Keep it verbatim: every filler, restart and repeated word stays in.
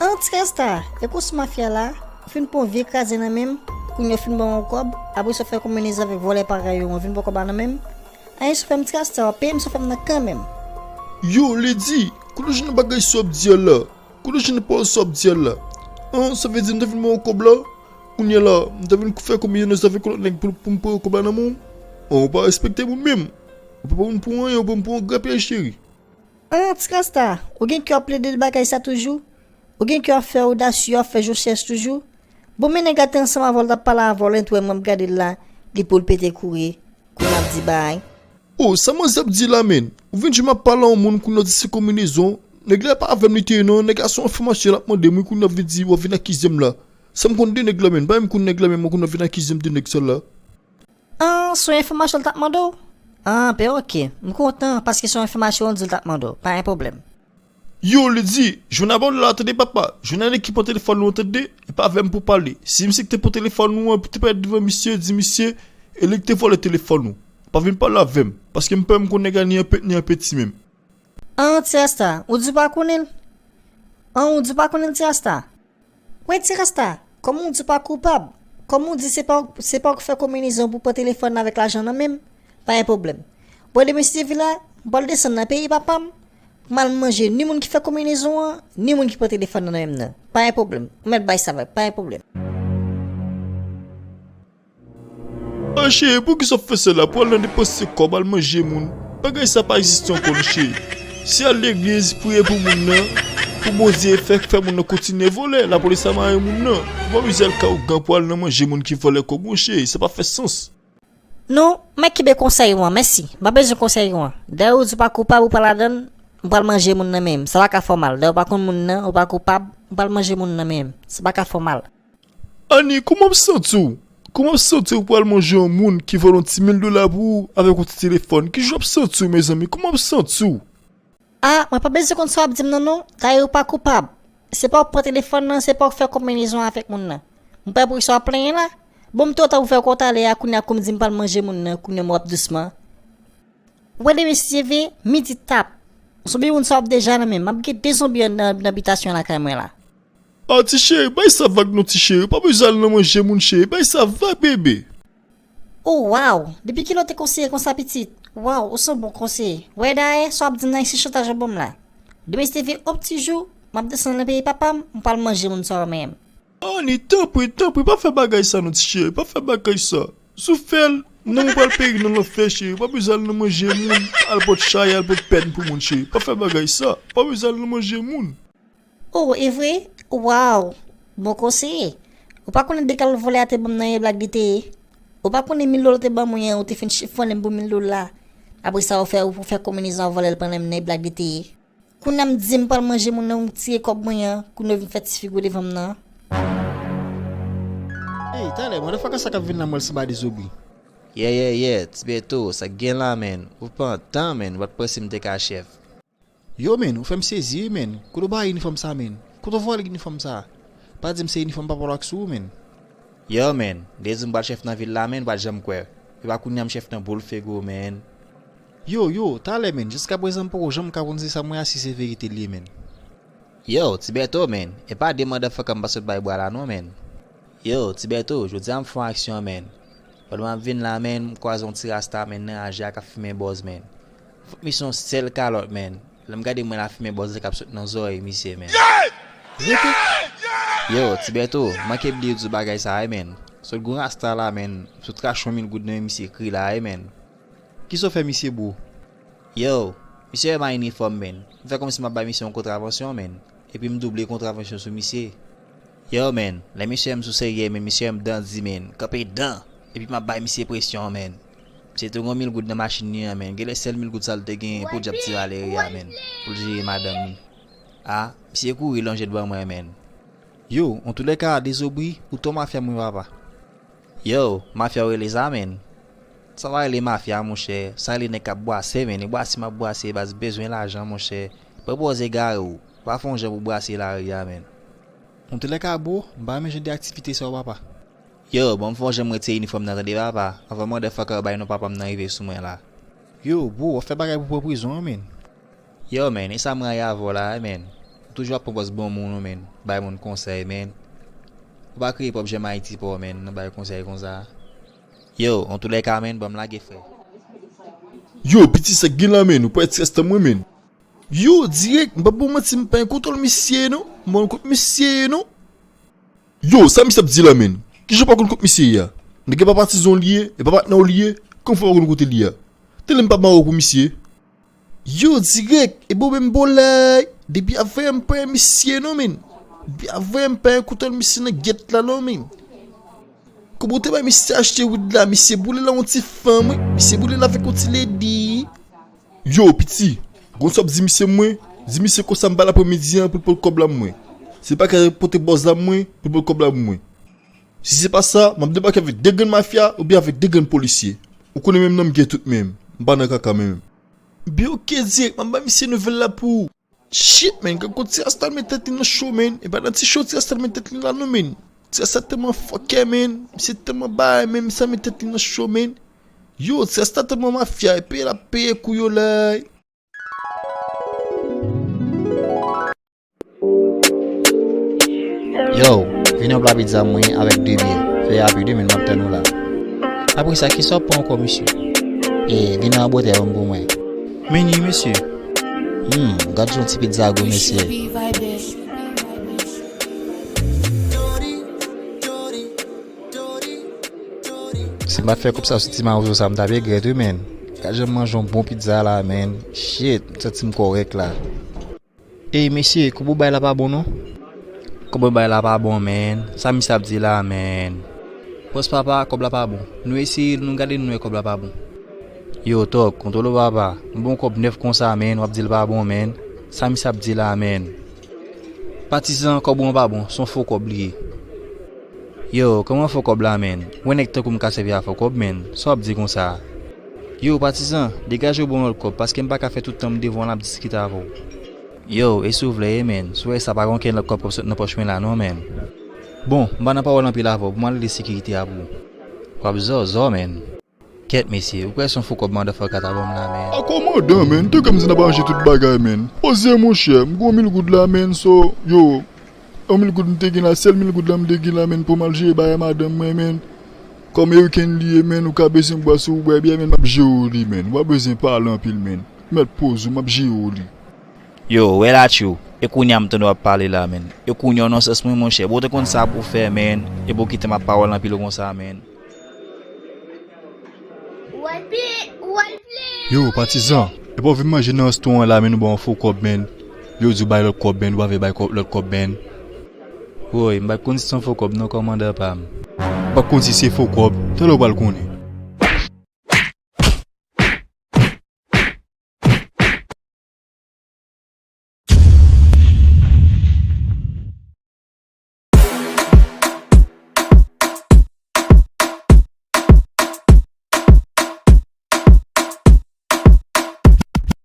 An, ti Rasta, e kous mafya la, ou fin pran vye kraze nan men m, kounye a w fin ban m yon kòb, apre sa w fè konbinezon avèk vòlè parèy ou an, ou vin pran kòb la nan men m. Anyen sa w fè m, ti Rasta, w ap peye m sa w fè m nan kanmenm. Yo, Lady, kote w jwenn bagay sa w ap di a la? Kote w jwenn pawòl sa w ap di a la? An, sa vle di m te vin ban w kòb la? Kounye a la, m te vin fè konbinezon avèk yon lòt nèg pou, pou m pran kòb la nan men w? An, ou pa respekte moun menm. Ou pa pran moun pou anyen, ou pran m pou yon grapyèy, cheri. An, ti Rasta, ou gen kè w ap plede bagay sa toujou? Ou gen kè w ap fè odasye, w ap fè josyès toujou? Bon, men nèg la te ansanm avè w, l t ap pale avè w, lè l t wè m, m ap gade l la, li pou l pete kouri. Kounye a ap di bay. Oh, sa manzè ap di la, menn? Ou vin di m ap pale a yon moun, kounye a w di se konbinezon. Nèg la pa avè m li te ye, non. Nèg la se yon enfòmasyon l ap mande m, wi, kounye a w vin di, w ap vin akize m la. Sa m konn de nèg la, menn? Pa menm konn nèg la, menm, ou konn ap vin akize m de nèg sa la. An, se yon enfòmasyon l t ap mande w? An, ben oke. M kontan, paske se yon enfòmasyon w di l t ap mande w. Pa gen pwoblèm. Yo, Lady, jwenn abòne la, tande papa. Jwenn nèg ki pran telefòn ou an, tande. E pa avè m pou pale. Si misye ki te pran telefòn ou an, pou te pale devan misye, di misye, e li ki te vòlè telefòn ou. Pa vin pale avè m, paske m pè m konn nèg la ni an pe-, ni an peti menm. An, ti Rasta, ou di w pa konnen l? An, ou di w pa konnen l, ti Rasta? Wi, ti Rasta, kòm ou di w pa koupab, kòm ou di se pa, se pa ou ki fè konbinezon pou pran telefòn nan avèk lajan nan men m, pa gen pwoblèm. Bon, demen si Dye vle, m pral desann nan peyi papa m, m al manje ni moun ki fè konbinezon an, ni moun ki pran telefòn nan nan men m nan. Pa gen pwoblèm. Ou mèt bay sa vag, pa gen pwoblèm. Ah, cheri, poukisa w ap fè sa la? Pou al nan depanse kòb, al manje moun? Bagay sa pa egziste ankò, non, cheri. Se al legliz, priye pou moun nan, pou Bondye fè, fè moun nan kontinye vòlè. Lapolis a mare moun nan. Ou pa bezwen al ka ougan pou al nan manje moun ki vòlè kòb, monchè. Sa pa fè sans. Non, mwen kenbe konsèy ou an, mèsi. M pa bezwen konsèy ou an. Dayè ou di w pa koupab, ou pa ladan l, m pral manje moun nan men m. Sa pa ka fè w mal. Dayè ou pa konn moun nan, ou pa koupab, m pral manje moun nan men m. Sa pa ka fè w mal. Ani, kòman w ap santi w? Kòman w ap santi w pou al manje yon moun ki vòlè yon ti mil dola pou ou avèk yon ti telefòn? Kijan w ap santi w, mezanmi? Kòman w ap santi w? Ah, mwen pa bezwen konn sa w ap di m nan non. Dayè ou pa koupab. Se pa ou k pran telefòn nan, se pa ou k fè konbinezon avèk moun nan. M pa wè poukisa w ap plenyen la. Bon, m twò ta ouvè kò talè a, kounye a kou m di m pral manje moun nan, kounye a m w ap dousman. Ou wè demen si Dye vle, midi t ap. Zonbi moun sa w ap deja nan men m. M ap gen de zonbi anndan, anndan bitasyon lakay mwen la. Ah, ti cheri, bay sa vag non, ti cheri. Ou pa bezwen al nan manje moun, cheri. Bay sa vag, bebe. Oh, waw! Depi kilè w te konseye konsa, pitit? Waw, ou se yon bon konseye. Wè dayè, sa w ap di m nan, se chantaj w ap ban m la. Demen si Dye vle, yon ti jou, m ap desann nan peyi papa m, m pral manje moun sa yo menm. Ani, tanpri, tanpri, pa fè bagay sa non, ti cheri. Pa fè bagay sa. Si w fè l, nanm ou pral peri nan lanfè, cheri. Pa bezwen al nan manje moun, al pot chay, al pot pèn pou moun, cheri. Pa fè bagay sa. Pa bezwen al nan manje moun. Oh, e vre? Waw! Bon konseye. Ou pa konnen de kal vòlè a te ban m nan e blag li te ye? Ou pa konnen mil dola w te ban mwen an, ou te fin chifonnen m pou mil dola? Apre sa, ou fè, ou fè konbinezon a vòlè l pandan m nan e blag li te ye? Kounye a m di m pral manje moun nan, ou tire kòb mwen an, kounye a w vin fè ti figi w devan m nan. Ey, talè, motherfucker sa k ap vin la, mwen l sanba dezobri. Yeah, yeah, yeah, Ti Bèto, sa k gen la, menn? Ou pran tan, menn, ou pa t panse m te ka chèf. Yo, menn, ou fè m sezi, wi, menn. Kote w bay inifòm sa, menn? Kote w vòlè inifòm sa? Pa di m se inifòm papa w la k sou ou, menn. Yo, menn, de di m pral chèf nan vil la, menn, ou pa t janm kwè. E pa kounye a m chèf nan boul fego, menn. Yo, yo, talè, menn, jiskaprezan m poko janm ka konn si sa mwen a si se verite l ye, menn. Yo, Ti Bèto, menn, e pa de motherfucker m pa sot bay bwa la non, menn. Yo, Ti Bèto, jodi a m fè yon aksyon, menn. Pandan m ap vin la, menn, m kwaze yon ti rasta, menn, nan raje a k ap fimen bòz, menn. Fòk misye yon sèl kalòt, menn. Lè m gade mwen la fimen bòz la k ap sot nan zòrèy misye, menn. Rete. Yo, Ti Bèto, manke bliye di w bagay sa, wi, menn. Sot gon rasta la, menn. Sot rache yon mil goud nan men misye kri la, wi, menn. Kisa w fè misye, bro? Yo, misye wè m a inifòm, menn. M fè kòmsi m ap bay misye yon kontravansyon, menn. Epi m double kontravansyon sou misye. Yo, menn, lè misye wè m sou serye, menn, misye wè m dan di, menn, kanpe dan. Epi m ap bay misye presyon, menn. Misye te gon mil goud nan machin li an, menn. Genlè sèl mil goud sa l te genyen pou djab ti valere a, menn. Pou l jere madanm li. A, misye kouri lonje l ban mwen, menn. Yo, antoulèka, dezobri, ou twò mafya mwen, papa. Yo, mafya w rele sa, menn? Sa pa rele mafya, monchè. Sa rele nèg k ap bwase, menn. E bwase m ap bwase, baz bezwen lajan, monchè. Pran pòz egare w. Pa fè yon jan pou bwase lari a, menn. Antoulèka, bro, m pa renmen jan de aktivite sa yo, papa. Yo, bon, m fè yon jan m retire inifòm nan, tande, papa. Anvan motherfucker bay non papa m nan rive sou mwen la. Yo, bro, w ap fè bagay pou pran prizon an, menn. Yo, menn, e sa m rayi avè w la, menn. Toujou ap pran pòz bon moun, non, menn. Bay moun konsèy, menn. Ou pa kreye pwòp janm Ayiti pa w, menn, nan bay konsèy konsa. Yo, antoulèka, menn, ban m lage, frè. Yo, piti, sa k gen la, menn? Ou pa ti restan mwen, menn. Yo, dirèk, m p ap ba w manti, m pa gen kontwòl misye, non. M pa konn kot misye ye, non. Yo, sa misye ap di la, menn? Kijan w pa konn kot misye ye a? Nèg la pa patizan w li ye, e pa patnè w li ye, kòman w fè w pa konn kote li ye a? Tande, m p ap mare w pou misye. Yo, dirèk, e bon, menm bolay. Depi avè m pa gen misye, non, menn. Depi avè m pa gen kontwòl misye nan gèt la, non, menn. Kòman w te bay misye achte wid la? Misye boule la yon ti fanm, wi. Misye boule la avèk yon ti lady. Yo, piti, ou konn sa w ap di misye mwen? Di misye konsa m ba l aprèmidi an pou l pot kòb la pou mwen. Se pa ka pote bòz la pou mwen, pou l pot kòb la pou mwen. Si se pa sa, m ap debake avèk de grenn mafya oubyen avèk de grenn polisye. Ou konnen menm non m gen tout menm. M pa nan kaka menm. Byen oke, dirèk, m ap bay misye nouvèl la pou ou. Shit, man, gad kot ti rasta met tèt li nan cho, man. E pa nan ti cho ti rasta met tèt li la non, man. Ti rasta tèlman fòkè, man. Misye tèlman bagay, man, misye met tèt li nan cho, man. Yo, ti rasta tèlman mafya, e peye l ap peye kou yo la. Yo, vin yon pla pizza mwen avèk de byè. Fè rapid wi, men m ap tann ou la. Apre sa, kisa w ap pran ankò, mesye? E, vin yon bòtèl wonm pou mwen. Meni, mesye. Hmm, gad yon ti pizza gou, mesye. Si m pa t fè kòb sa sou ti mawozo sa, m t ap regrèt wi, men. Gad jan m manje yon bon pizza la, men. Shit, m santi m kòrèk la. Ey, mesye, kòb ou bay la pa bon, non. Kòb mwen bay la pa bon, men. Sa misye ap di la, men. Bòs papa, kòb la pa bon. Nou eseye l, nou gade, nou wè kòb la pa bon. Yo, Tòg, kontwole w papa. M ba w kòb nèf konsa, men, w ap di l pa bon, men. Sa misye ap di la, men. Patizan, kòb ou an pa bon, se yon fo kòb li ye. Yo, kòman fo kòb la, men? Ou wè nèg tankou m ka sèvi a fo kòb, men. Sa w ap di konsa? Yo, patizan, degaje w ban m lòt kòb, paske m pa ka fè tout tan m devan w la ap diskite avè w. Yo, e si w vle ye, men, si w wè sa pa gen okenn lòt kòb k ap sot nan pòch mwen la non, men. Bon, m pa nan pawòl anpil avè w, pou m al rele sekirite a pou ou. W ap zòzò, men. Kèt, mesye, ou kwè se yon fo kòb motherfucker ta ban m la, men. A kòmandan, men, te kwè m di n ap aranje tout bagay, men. Poze, monchè, m gen yon mil goud la, men, so, yo, yon mil goud m te gen la, sèl mil goud la m te gen la, men, pou m al jere bagay madanm mwen, men. Kòm e weekend li ye, men, ou ka bezwen bwè, si w bwè byè, men, m ap jere w li, men. W pa bezwen pale anpil, men. Mèt poze w, m ap jere w li. Yo, wè la, tchou. E kounye a m tande w ap pale la, men. E kounye a w nan sans mwen, monchè. Bon, w te konn sa pou w fè, men. E bon, kite m ap pawòl anpil konsa, men. Yo, patizan, epa w vin manje nan restoran an la, men, nou ba w yon fo kòb, men. Yo di w bay lòt kòb, men, nou pa vle bay kòb, lòt kòb, men. Woy, m pa t konn si se yon fo kòb non, kòmandan pa m. Ou pa t konn si se fo kòb, talè w pral konnen.